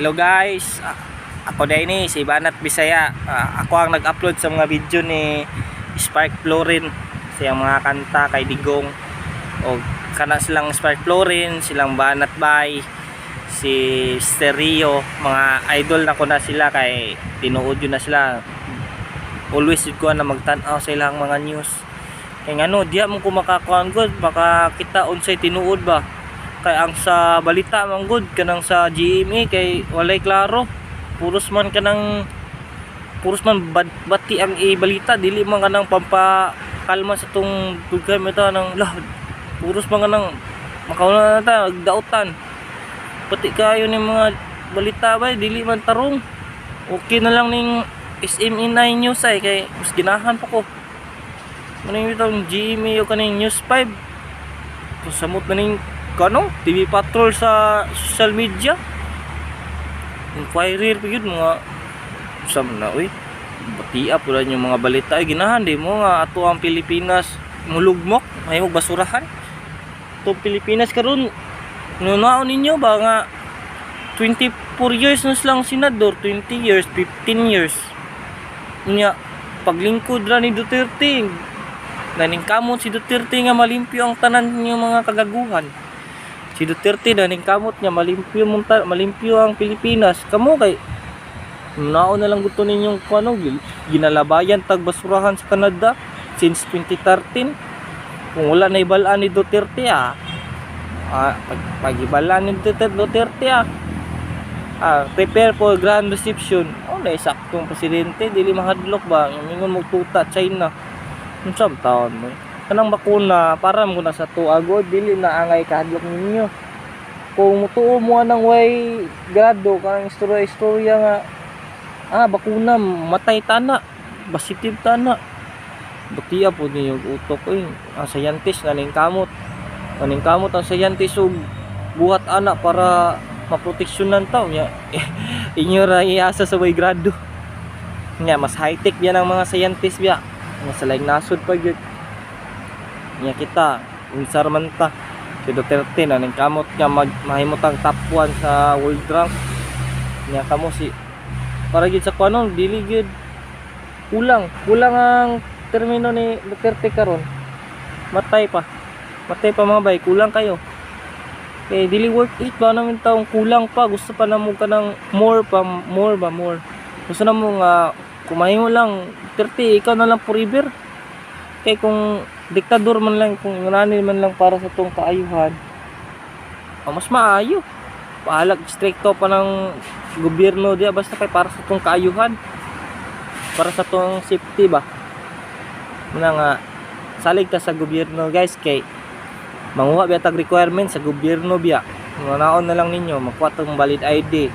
Hello guys, ako ni si Banat Bisaya. Ako ang nag-upload sa mga video ni Spark Florin sa iyang mga kanta kay Digong. O kana silang Spark Florin, silang Banat Bay, si Stereo, mga idol na ko na sila kay tinuod yun na sila. Always jud ko na magtan-aw sa ilang mga news. Kay ngano, diya mo ko makakuan gud, makakita unsay tinuod ba, kay ang sa balita man gud kanang sa GMA kay walay klaro, puros man kanang puros man bati ang ibalita, dili man kanang pampakalma sa tong dugay mo ta nang lah, puros man kanang makauna na ta dautan. Pati kayo ni mga balita ba, dili man tarong. Okay na lang ning SME 9 News ay kay mas ginahan pa ko. Ano yung itong GMA o kaning News 5, samot na ning kano TV Patrol sa social media. Inquirer pa yun mga sam na, uy. Batia po lang yung mga balita ay ginahan di mo nga ato ang Pilipinas mulugmok, mahimong basurahan to Pilipinas karon. Nunaon ninyo ba nga 24 years na silang senador, 20 years, 15 years nya paglingkod ra ni Duterte, naningkamot si Duterte nga malimpyo ang tanan ng mga kagaguhan. Si Duterte naningkamot nga malimpyo mong malimpyo ang Pilipinas. Kamo kay naon na lang gusto ninyong kuno, ginalabayan tag basurahan sa Canada since 2013. Kung wala na ibalaan ni Duterte, pag ibalaan ni Duterte, prepare for grand reception. Oh, na saktong presidente dili mahadlok ba ingon mo tuta China. Unsa man taon mo, eh? Kanang bakuna para mo na sa tuagod, dili na angay kahadlok ninyo. Kung mutuo mo anang way grado kanang istorya istorya nga bakuna matay tana, positive tana, batiya po ninyo utok oy. Ang scientist naningkamot, naningkamot ang scientist og buhat ana para maproteksyonan ta nya, inyo ra iasa sa way grado nya. Mas high-tech biya ng mga scientist biya nga sa laing nasod pa gyud nya. Kita unsar man ta. Si Duterte na kamot nga mahimutang top 1 sa world rank nya, kamo si para gyud sa kuanon dili gyud. Kulang kulang ang termino ni Duterte karon. Matay pa, matay pa mga bay, kulang kayo eh. Dili worth it ba namin taong kulang pa, gusto pa namo ka ng more pa, more ba, more. Gusto na mo nga kumahimo lang Duterte, ikaw na lang forever. Kay kung diktador man lang, kung ngani man lang para sa tong kaayuhan, mas maayo pahalag stricto pa ng gobyerno diya, basta kay para sa tong kaayuhan, para sa tong safety ba. Muna nga salig ta sa gobyerno guys, kay manguha biya tag requirement sa gobyerno biya. Naon na lang ninyo makuha tong valid ID,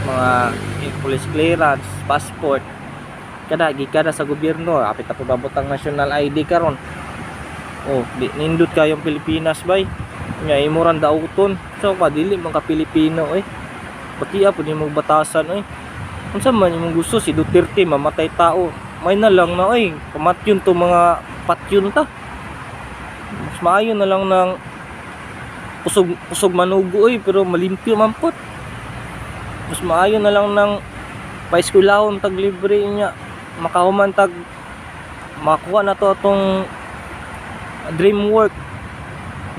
mga police clearance, passport, kada gikan na sa gobyerno. Apit na pababot ang national ID karon. Oh, di nindot kayong Pilipinas bay nya, imo ran dauton. So pa dili man ka Pilipino eh. Batiya pud nimo batasan oy. Unsa man imong gusto, si Duterte mamatay tao, may na lang na oy, pamatyon to mga patyon ta. Mas maayo na lang ng kusog kusog manugo oy, pero malimpyo man pud. Mas maayo na lang ng paeskwelahon tag libre niya, makahuman tag makuha na to atong dream work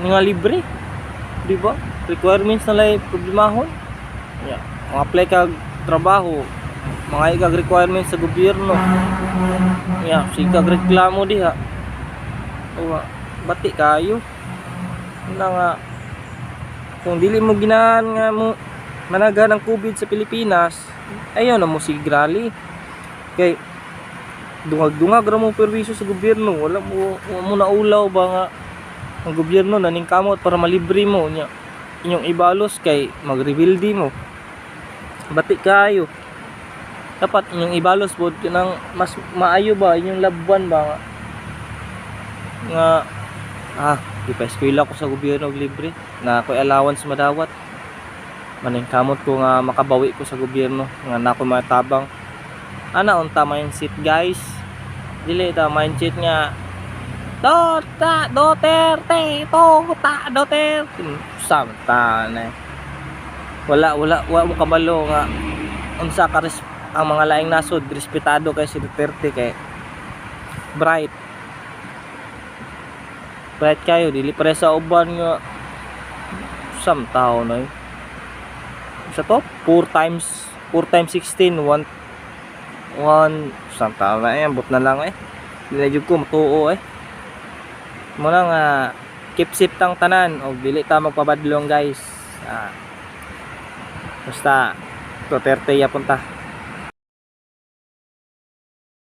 nga libre, di ba? Requirements na lang problemahon ya. Mga apply kag trabaho, mga ikag requirements sa gobyerno ya, sikag reklamo diha. O bati kayo na nga kung dili mo ginahan nga mo managa ng COVID sa Pilipinas, ayaw na mo si rally kay dungag-dungag ra mo perwisyo sa gobyerno. Wala mo naulaw ba nga ang gobyerno naningkamot para malibre mo nya, inyong ibalos kay magrebuildi mo? Bati kayo. Dapat inyong ibalos pod kanang mas maayo ba, inyong labuan ba nga di pa eskwela ko sa gobyerno og libre na ako'y allowance madawat, maningkamot ko nga makabawi ko sa gobyerno nga na ako matabang ana. Unta mindset guys, dili ta mindset nga Dota Duterte, Tota Duterte. Samta na. Wala wala wa mo kabalo nga unsa ka ang mga laing nasod respetado kay si Duterte kay bright bright kayo, dili pare sa uban nga samtaw na eh. Sa to 4 times 4 times 16 1 1 samtaw na eh, ambot na lang eh, dili na jud ko matuo eh. Mo na nga keep safe tang tanan og dili ta magpabadlong, guys. Ah, basta Duterte yapon ta.